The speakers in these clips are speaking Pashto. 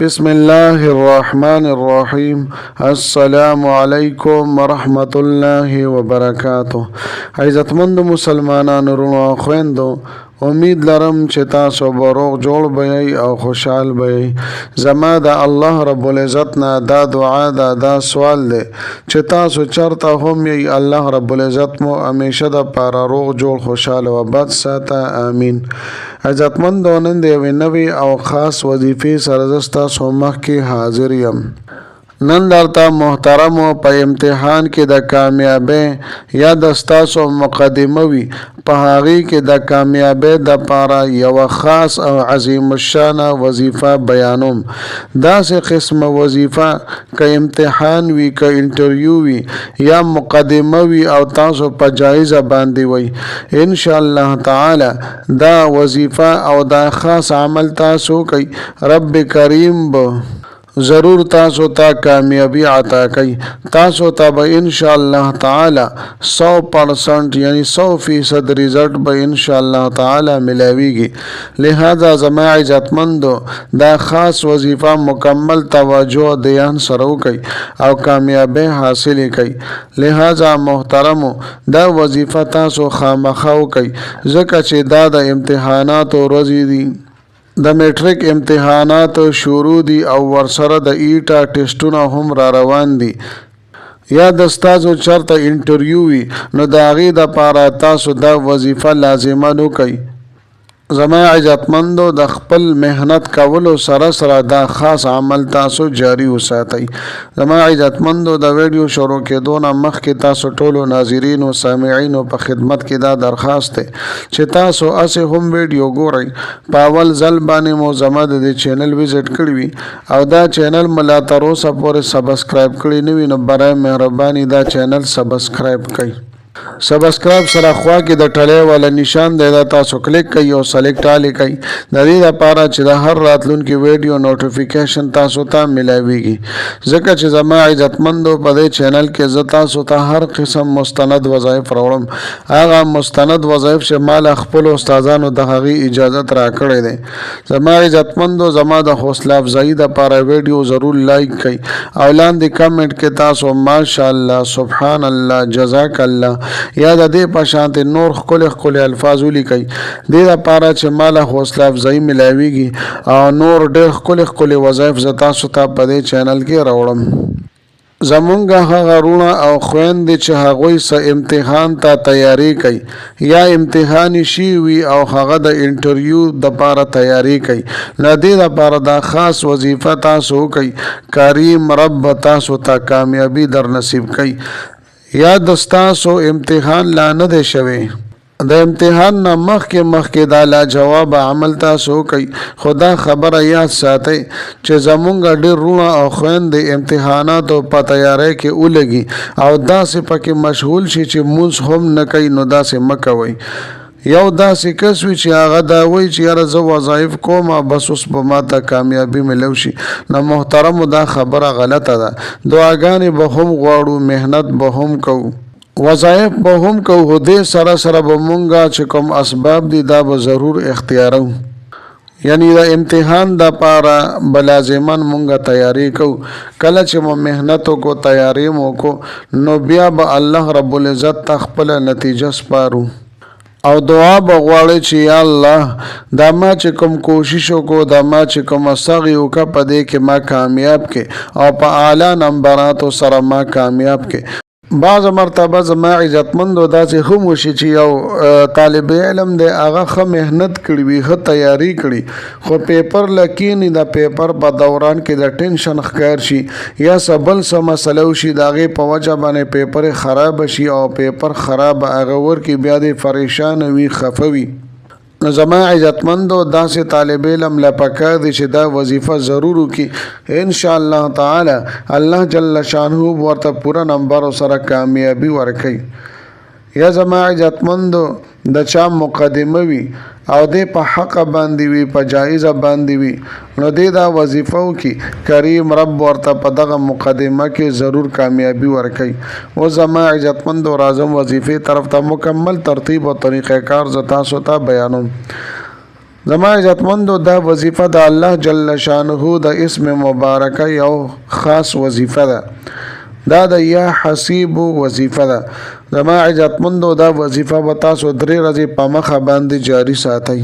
بسم الله الرحمن الرحیم. السلام علیکم ورحمت الله وبرکاته. عزتمند مسلمانانو، وروڼو او خویندو، امید لرم چې تاسو به روغ جوړ به یئ او خوشحال به یئ. زما د الله رب العزت نه دا دعا ده، دا سوال دی چې تاسو چرته هم یئ، الله رب العزت مو همیشه د پاره روغ جوړ، خوشحال او آباد ساته، آمین. عزتمندو، نن د یوې نوې او خاص وظیفې سره زه ستاسو مخکې حاضر یم. نن درته محترمو په امتحان کې د کامیابۍ یا د ستاسو مقدمه وي، په هغې کې د کامیابۍ دپاره یوه خاص او عظیم الشانه وظیفه بیانوم. داسې قسمه وظیفه که امتحان وي، که انټرویو وي یا مقدمه وي او تاسو په جایزه باندې وئ، ان شاء الله تعالی دا وظیفه او دا خاص عمل تاسو کوئ، رب کریم به ضرور تاسو ته کامیابی عطا کوي. تاسو ته به ان شاء الله تعالی 100%، یعنی 100% ریزلټ به ان شاء الله تعالی ملاویږي. لہذا زما عزتمندو، دا خاص وظیفه مکمل توجه دیان سره وکړئ او کامیابی حاصل کړئ. لہذا محترمو، دا وظیفه تاسو خامخا وکړئ، ځکه چې دا د امتحاناتو ورځې دي. د میټریک امتحانات شروع دي او ورسره د ایټا ټیسټونه هم را روان دي، یا د ستاسو چرته انټرویو وي، نو د هغې دپاره تاسو دا وظیفه لازماً وکړئ. زما عزتمندو، د خپل محنت کولو سره سره دا خاص عمل تاسو جاری وساتئ. زما عزتمندو، د ویډیو شروع کېدو نه مخکې تاسو ټولو ناظرینو سامعینو په خدمت کې دا درخواست دی چې تاسو هسې هم ویډیو ګورئ، په اول ځل باندې مو زما د دې چینل وزټ کړی وي او دا چینل مو لا تر اوسه پورې سبسکرایب کړی نه وي، نو برای مهرباني دا چینل سبسکرایب کړئ. سبسکرایب سره خوا کې د ټلې والا نشان دی، دا تاسو کلیک کړئ او سلیکټ آل کړئ، د دې لپاره چې د هر راتلونکي ویډیو نوټیفیکیشن تاسو ته ملاویږي. ځکه چې زما عزتمندو، په دې چینل کې زه تاسو ته هر قسم مستند وظایف راوړم، هغه مستند وظایف چې ما له خپلو استادانو د هغې اجازت راکړی دی. زما عزتمندو، زما د حوصله افزایي دپاره ویډیو ضرور لایک کړئ او لاندې کمنټ کې تاسو ماشاءالله، سبحان الله، جزاک الله یا د دې په شانتې نور ښکلي ښکلي الفاظ ولیکئ، دې لپاره چې ما له حوصله افزایي ملاویږي او نور ډېر ښکلي ښکلي وظایف زه تاسو ته په دې چینل کې راوړم. زمونږ هغه وروڼه او خویندې چې هغوی څه امتحان ته تیاری کوي یا امتحان شي وي او هغه د انټرویو دپاره تیاری کوي، نو دې لپاره دا خاص وظیفه تاسو وکړئ، کریم رب به تاسو ته کامیابي در نصیب کوي. یا د ستاسو امتحان لا نه دی شوی، د امتحان نه مخکې مخکې دا لاجواب عمل تاسو وکړئ. خو دا خبره یاد ساتئ چې زمونږ ډېر وروڼه او خویندې امتحاناتو په تیارۍ کې ولګي او داسې پکې مشغول شي چې مونځ هم نه کوي، نو داسې مه کوئ. یو داسې کس وي چې هغه دا وایي چې یاره زه وظایف کوم، بس اوس به ما ته کامیابي ملو شي. نو محترمو، دا خبره غلطه ده. دعاګانې به هم غواړو، محنت به هم کوو، وظایف به هم کوو، خو دې سره سره به مونږه چې کوم اسباب دي دا به ضرور اختیارو. یعنی د امتحان د پاره به لازماً مونږه تیاری کوو. کله چې مو محنت وکړو، تیاری مو وکړو، نو بیا به الله رب العزت ته خپله نتیجه سپارو او دعا به غواړئ چې یا الله، دا ما چې کوم کوشش وکړو، دا ما چې کومه سغي وکړه، په دې کې ما کامیاب کې او په اعلی نمبراتو سره ما کامیاب کې. بعض مرتبه زما عزتمندو داسې هم وشي چې یو طالب علم دی، هغه ښه محنت کړي وي، ښه تیاری کړي، خو پیپر له کینی، د پیپر په دوران کې د ټینشن ښکار شي یا څه بل څه مسله وشي، د هغې په وجه باندې پیپر خراب شي او پیپر خراب هغه ورکړي، بیا دې پریشان وي، خفه وي. نو زما عزتمندو، داسې طالب علم له پکار دي چې دا وظیفه ضرور وکړي، ان شاء الله تعالی الله جل شانه ورته پوره نمبر سره کامیابي ورکوي. یا زما عزتمندو، د چا مقدمه وي او دې په حق باندې وي، په جایزه باندې وي، نو دې دا وظیفه وکړي، کریم رب ورته په دغه مقدمه کې ضرور کامیابي ورکوي. اوس زما عزتمندو، راځم وظیفې طرف ته. مکمل ترتیب او طریقه کار زه تاسو ته بیانوم. زما عزتمندو، دا وظیفه د الله جل شانه د اسم مبارکه یو خاص وظیفه ده. دا د یا حسیب وظیفه ده. زما عزتمندو، دا وظیفه به تاسو 3 ورځې په مخه باندې جاری ساتئ.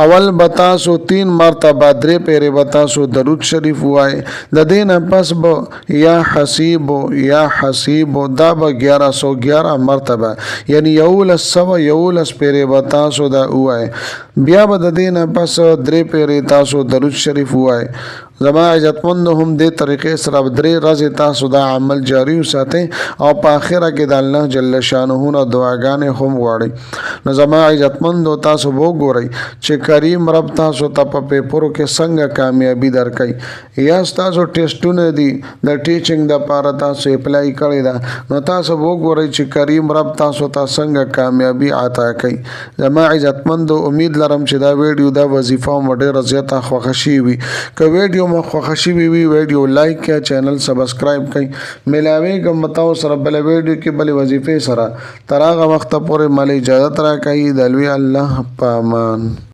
اول به تاسو 3 مرتبه، 3 پیرې به تاسو درود شریف وای. د دې نه پس به یا حسیب یا حسیب دا به 1111 مرتبه، یعنی 1111 پیرې به تاسو دا وای. بیا به د دې نه پس 3 پیرې تاسو درود شریف وای. زما عزتمند، هم دې طریقې سره 3 ورځې تاسو دا عمل جاری وساتئ او په اخره کې د الله جل شانه نه دعاګانې هم غواړئ. نو زما عزتمند، تاسو وګورئ چې کریم رب تاسو ته په پیپرو کې څنګه کامیابی درکړي. یا تاسو ټیسټونه دي، د ټیچینګ د پاره تاسو اپلای کړی دا، نو تاسو وګورئ چې کریم رب تاسو ته څنګه کامیابی عطا کوي. زما عزتمند، امید لرم چې دا ویډیو، دا وظیفه مو ډیره زیاته خوښه شي وي. که ویډیو مو خوښه شوي وي، ویډیو لایک کړئ، چینل سبسکرایب کړئ. ملاویږم تاسو سره بل ویډیو کې بلې وظیفې سره. تر هغه وخته پورې مال اجازه راکړئ. د لوی الله په امان.